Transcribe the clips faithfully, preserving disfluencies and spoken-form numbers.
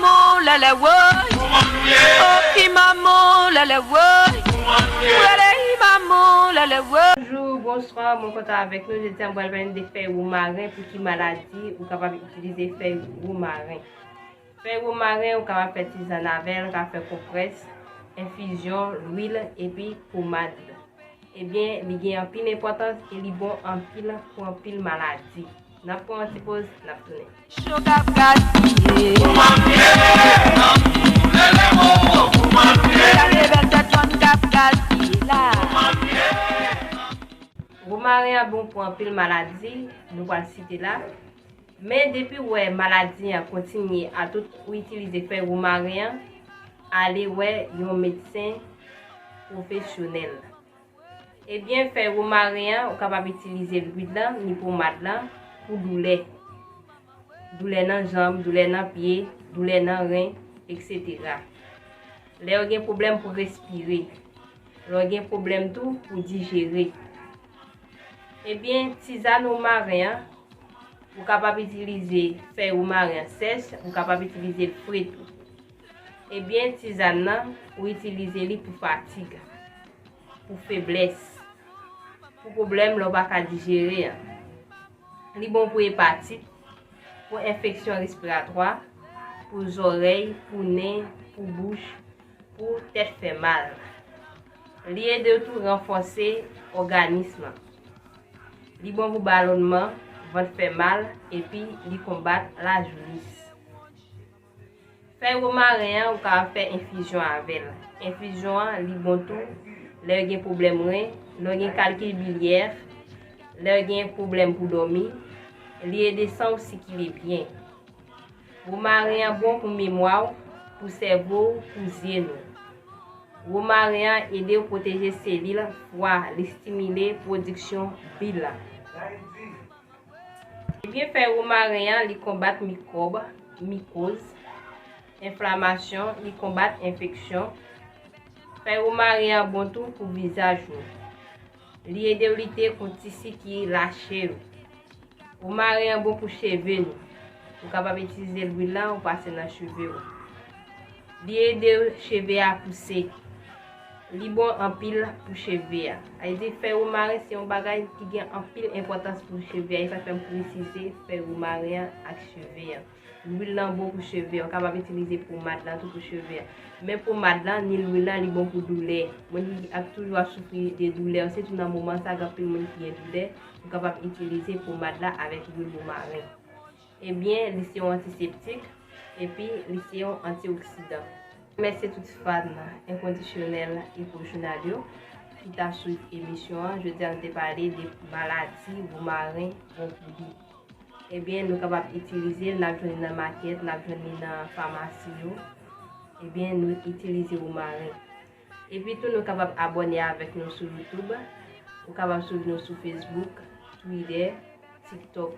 Mon lèlè woy. Oh, i manman lèlè woy. Rele i manman lèlè woy. Bonjou, bonswa, mwen kontan avèk nou. Jodi a, mwen pral pale de fèy womaren, pou ki maladi ou kapab itilize fèy womaren. Fèy womaren, ou kapab fè tizàn avè l, ou ka fè konprès, enfizyon, lwil, epi pomad. Ebyen, li gen anpil enpòtans e li bon anpil pou anpil maladi. N ap pran yon ti poz, n ap tounen. Cho k ap gaspiye. Gade bèl tèt fanm k ap gaspiye la. Womaren an bon pou anpil maladi, nou pral site la. Men depi w wè maladi an kontinye a tout ou itilize fèy womaren an, ale wè yon medsen pwofesyonèl. Ebyen, fèy womaren an, ou kapab itilize lwil lan, ni pomad lan, pou doulè. Doulè nan janm, doulè nan pye, doulè nan ren, etsetera. Lè w gen pwoblèm pou respire. Lè w gen pwoblèm tou pou dijere. Ebyen, tizàn womaren an, ou kapab itilize fèy womaren an sèch, ou kapab itilize l fre tou. Ebyen, tizàn nan, ou itilize li pou fatig, pou feblès, pou pwoblèm lè w pa ka dijere an. Li bon pou epatit, pou enfeksyon respiratwa, pou zòrèy, pou nen, pou bouch, pou tèt fè mal. Li ede w tou ranfòse òganis lan. Li bon pou balonnman, vant fè mal, epi li konbat lajounis. Fèy womaren an, ou ka fè enfizyon avè l. Enfizyon an, li bon tou lè w gen pwoblèm ren, lè w gen kalkil bilyè, lè w gen pwoblèm pou dòmi. Li ede san w sikile byen. Womaren an bon pou memwa w, pou sèvo w, pou zye nou. Womaren an ede w pwoteje selil fwa, li stimile pwodiksyon bile. Ebyen, fèy womaren an, li konbat mikwòb, mikoz, enflamasyon, li konbat enfeksyon. Fèy womaren an bon tou pou vizaj nou. Li ede w lite kont tisi ki lache yo. Womaren an bon pou cheve nou. Ou kapab itilize lwil lan ou pase nan cheve w. Li ede cheve a pouse. Li bon anpil pou cheve a. Sa vle di fèy womaren se yon bagay ki gen anpil enpòtans pou cheve a. E sa fè m presize fèy womaren an ak cheve a. Lwil lan bon pou cheve a. Ou kapab itilize pomad lan tou pou cheve a. Men pomad lan, ni lwil lan, li bon pou doulè. Moun ki ap toujou ap soufri de doulè, sitou nan moman sa, gen anpil moun ki gen doulè, ou kapab itilize pomad la avèk lwil womaren. Ebyen, li se yon antiseptik, epi li se yon antioksidan. Mèsi tout fan enkondisyonèl Eco Journal yo ki ta swiv emisyon an. Jodi a, nou te pale de maladi womaren bon pou li. Ebyen, nou kapab itilize l, n ap jwenn li nan makèt, n ap jwenn li nan famasi yo. Ebyen, nou itilize womaren. Epi tou, nou kapab abòne avèk nou sou YouTube. Ou kapab swiv nou sou Facebook, Twitter, TikTok.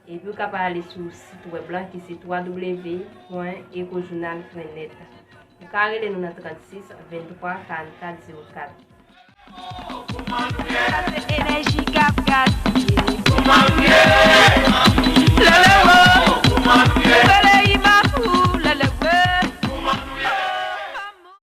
Epi ou kapab ale sou sit wèb la ki se w w w pwen ecojournal pwen net. Ou ka rele nou nan trannsis venntwa karannkat zewo kat. Sa se enèji k ap gaspiye.